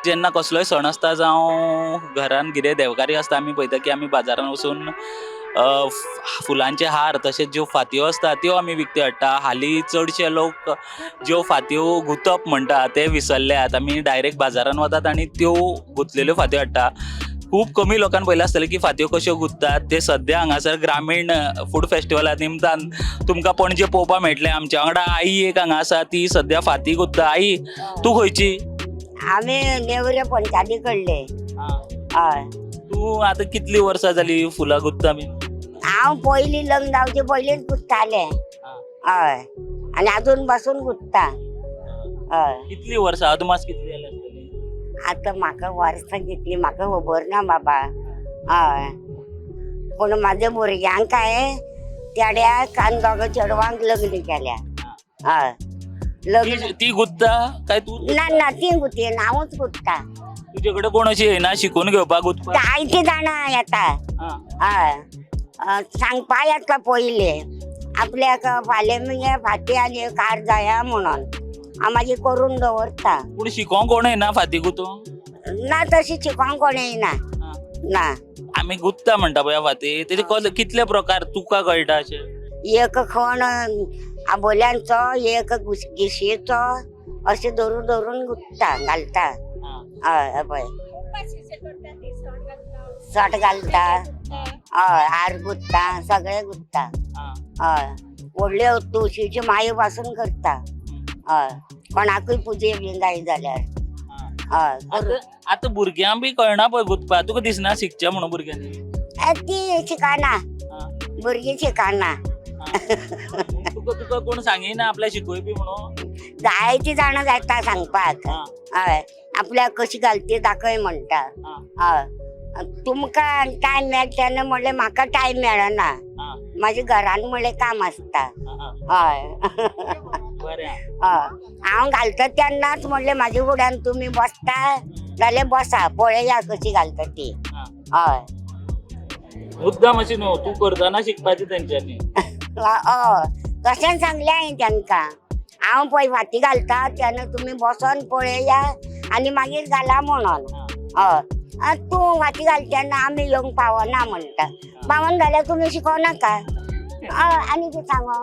जेन्ना कसलोय सण आसता जावं घरान कितें देवकार्य आसता, आमी पळयता की आमी बाजारान वचून फुलांचे हार तशेंच ज्यो फातयो आसता त्यो आमी विकत्यो हाडटा. हालीं चडशे लोक ज्यो फातयो गुंतप म्हणटा ते विसरल्यात. आमी डायरेक्ट बाजारान वतात आनी त्यो गुंतलेल्यो फातयो हाडटा. खूब कमी लोकांक पळयलां आसतलें की फातयो कश्यो गुंततात ते. सद्या हांगासर ग्रामीण फूड फेस्टिवला निमतान तुमकां पणजे पळोवपाक मेळटलें. आमच्या वांगडा आई एक हांगा आसा, ती सद्या फाती गुंतता. आई, तूं खंयची? आमी नेवरे पंचायती कडले. हय. तूं आतां कितली वर्सां जाली फुलां गुंतता बी? हांव पयलीं लग्न जावचे पयलींच गुंततालें. हय, आनी आजून पासून गुंतता. हय. कितली वर्सां, अदमास कितली जाली आसतली? आतां म्हाका वर्सां कितली म्हाका खबर ना बाबा. हय, पूण म्हाज्या भुरग्यांक हांवें चेड्याक आनी दोगां चेडवांक लग्न केल्या. हय, लग्न. ती गुंतता काय तूं? ना ना, ती गुंतीना, हांवूच गुंतता. तुजे कडेन कोण अशी येना शिकून घेवपाक गुंतपाक? जायती जाणां येता. हय, सांगपा येता पयलीं आपल्याक, फाल्यां मगे फाती आनी कार जाया म्हणून हांव मागीर करून दवरता. पूण शिकोंक कोण येना फाती गुंतूंक? ना, तशी शिकोंक कोण येयना. ना. आमी गुंतता म्हणटा पळय फाती, तेजे कितले प्रकार तुका कळटा अशे? एक खण आबोल्यांचो, एक गिशेचो, अशें धरून धरून गुंतता, घालता. हय, हें पळय, सट घालता. हय, हार गुंतता, सगळें गुंतता. हय, व्हडल्यो तुळशीच्यो माळ्यो पासून करता. हय, कोणाकूय पुजे बीन जाय जाल्यार. हय, करून. आतां भुरग्यांक बी कळना पळय गुंतपाक, तुका दिसना शिकचें म्हणून भुरग्यांनी? ती शिकना. भुरगीं शिकना. तुका कोण सांगिना आपल्याक शिकयपी म्हणून? जायतीं जाणां जाता सांगपाक. हय, आपल्याक कशी घालती ती दाखय म्हणटा. हय, तुमकां टायम मेळटा तेन्ना म्हणलें म्हाका टायम मेळना. म्हाज्या घरान म्हणलें काम आसता. हय. बरें. हय, हांव घालता तेन्नाच म्हणलें म्हाज्या फुड्यान तुमी बसता जाल्यार बसा, पळया कशी घालता ती. हय. मुद्दाम अशी न्हू, तूं करतना शिकपाचें तेंच्यांनी. हय, तशेंच सांगलें हांवें तांकां, हांव पळय फाती घालता तेन्ना तुमी बसोन पळया आनी मागीर घाला म्हणून. हय, आनी तूं फाती घालता तेन्ना आमी येवंक पावना म्हणटा, पावना जाल्यार तुमी शिकोवनाका. हय, आनी कितें सांगो?